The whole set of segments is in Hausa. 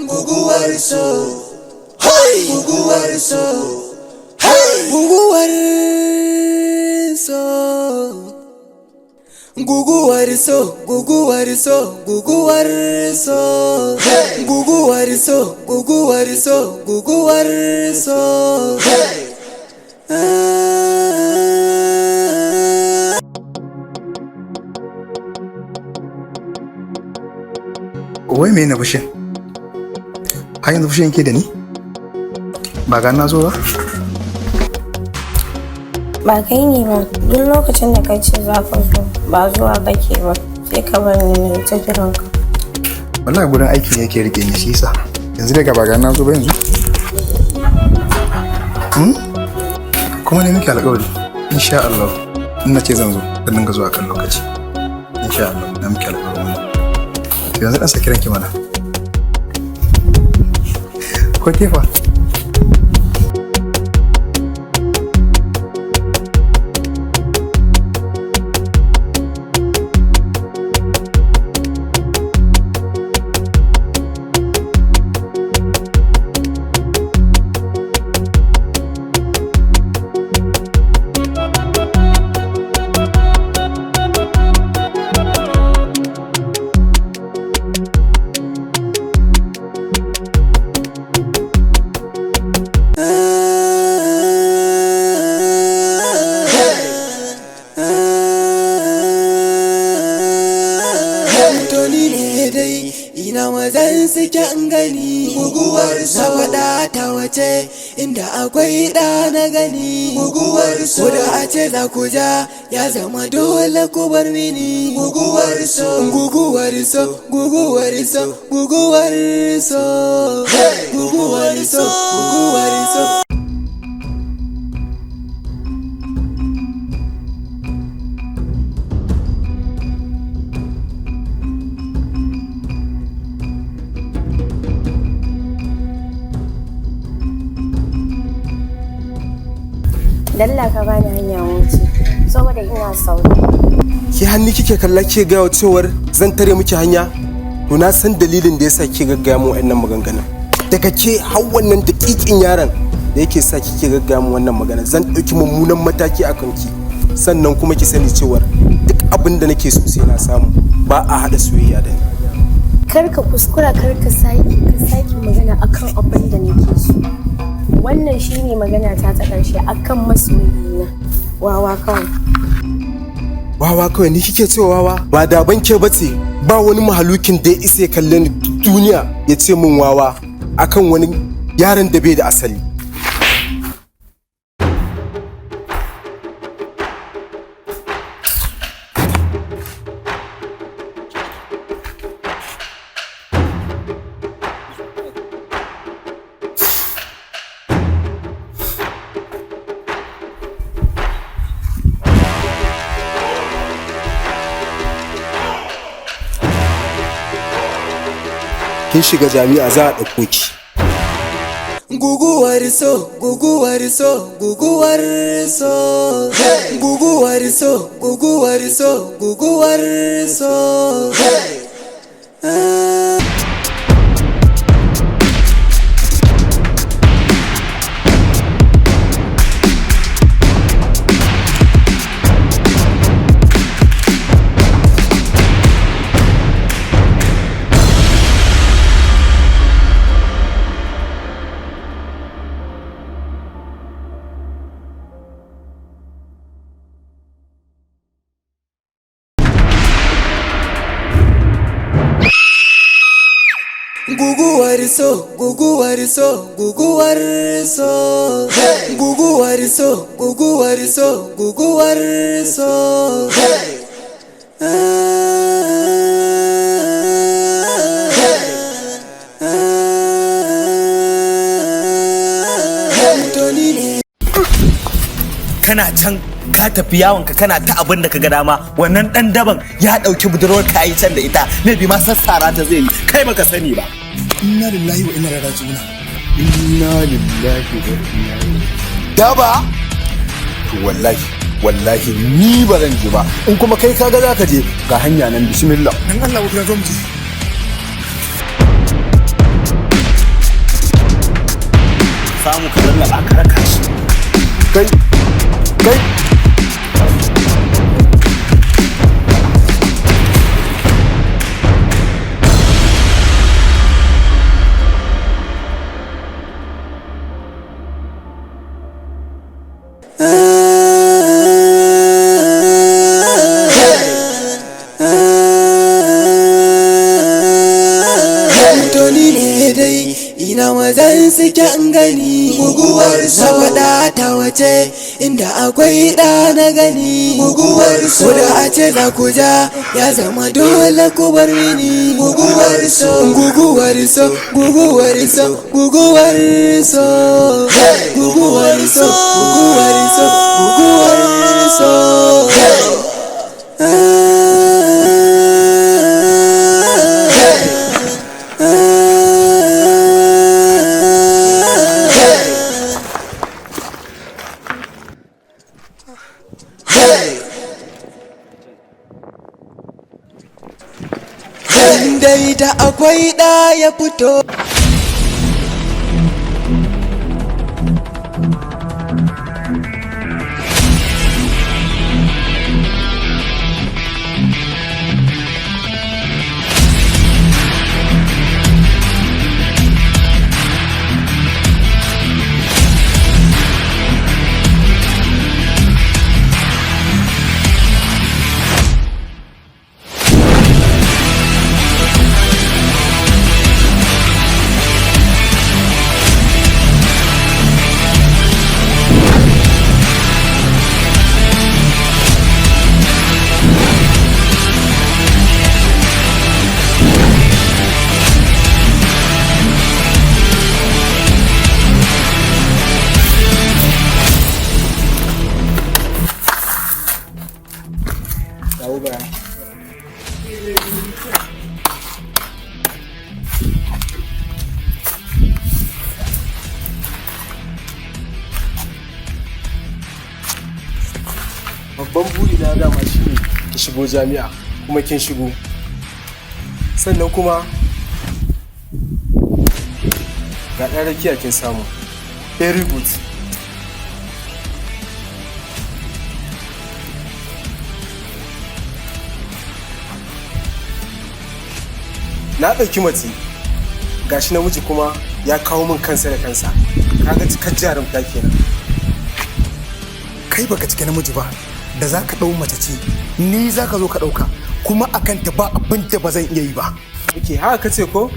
Guguwar so. Hey! Guguwar so. Hey! Guguwar so. Guguwar so, guguwar so, guguwar so. Hey! Guguwar so, guguwar so, guguwar so. Hey! Ah. Wai me na fushin? Har yanzu fushin yake da ni? Ba ga na zo ba? Ba kai ne ba, duk lokacin da ka ce za ka zo ba zuwa kake ba, sai ka bar ni na yi ta jiran ka. Wallahi gurin aiki ne yake rike ni, shi yasa. Yanzu daga ba ga na zo ba yanzu. Hmm? Kuma ne miki alƙawari. Insha Allah in na ce zan zo, zan dinga zuwa kan lokaci. Insha Allah na miki alƙawarin wannan. To yanzu dan saki ranki mana. Ko ke fa? To ni ne dai ina mazan suke in gani. Guguwar so. Na faɗa ta wace inda akwai ɗa na gani. Guguwar so. Ko da a ce za ku ja ya zama dole ku bar mini. Guguwar so. Guguwar so. Guguwar so. Guguwar so. Guguwar so. Guguwar so. Dalla ka bani hanya wuce, saboda ina sauri. Ke hannu kike kalla ke gaya wa cewar zan tare miki hanya? To na san dalilin da yasa ke gaggaya mu wannan maganganun. Daga ke har wannan daƙiƙin yaron da yake sa kike gaggaya mu wannan magana, zan ɗauki mummunan mataki a kanki. Sannan kuma ki sani cewar duk abin da nake so sai na samu, ba a haɗa soyayya da ni. Kar ka kuskura, kar ka sake magana akan abin da nake so. Wannan shine magana ta ta ƙarshe akan masoyina. Wawa kawai. Wawa kawai? Ni kike cewa wawa? Ba da ban ke bace ba, wani mahalukin da ya isa ya kalle ni duniya ya ce min wawa akan wani yaron da bai da asali. Kin shiga jami'a za a ɗauko ki. Guguwar so, guguwar so, guguwar so. Hey! Guguwar so, guguwar so, guguwar so. Hey! Ah. Guguwar so, guguwar so, guguwar so. Hey! Guguwar so, guguwar so, guguwar so. Hey! Ah. Hey! Ah. To ni ne Kana can ka tafi yawon ka, kana ta abin da ka ga dama, wannan dan daban ya dauki budurwar ka yi can da ita ne, bi ma sassara ta zai yi, kai baka sani ba. Inna lillahi wa inna ilaihi raji'un. Inna lillahi wa inna ilaihi. Daba to, wallahi wallahi ni ba zan je ba. In kuma kai kaga za ka je, ga hanya nan, bismillah. Dan Allah ku zo mu je. Samu ka lallaba ka raka shi. Kai, kai. Tony ne dai, ina mazan suke an gani. Guguwar so, na faɗa ta wace, inda akwai ɗa na gani. Guguwar so, da a ce za ku ja, ya zama dole ku bar mini. Guguwar so, guguwar so, guguwar so, guguwar so, guguwar so, guguwar so, guguwar so. Dai da akwai ɗa ya fito. Dawo baya. Babban buri na dama shine ki shigo jami'a, kuma kin shigo. Sannan kuma ga ɗan rakiya kin samu. Very good. Na ɗauki mace, gashi namiji kuma ya kawo min kansa da kansa. Kaga cikar jarumta kenan. Kai baka cika namiji ba da za ka ɗau mace ce, ni za ka zo ka ɗauka, kuma a kanta ba abin da ba zan iya yi ba. Ok, haka kace ko?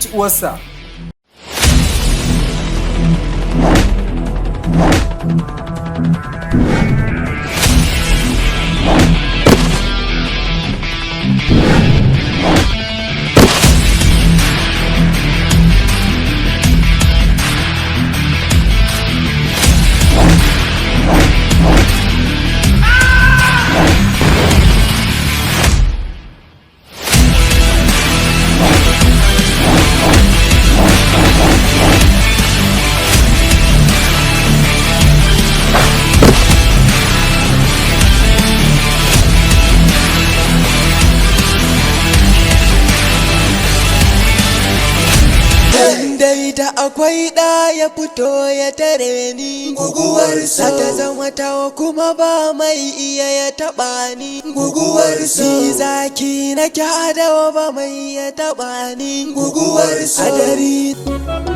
Ci uwarsa. Dai da akwai ɗa ya fito ya tare ni. Guguwar so, ta zama tawa kuma ba mai iya ya taɓa ni. Guguwar so, ni zaki na adawa ba mai ya taɓa ni. Guguwar so, a dari.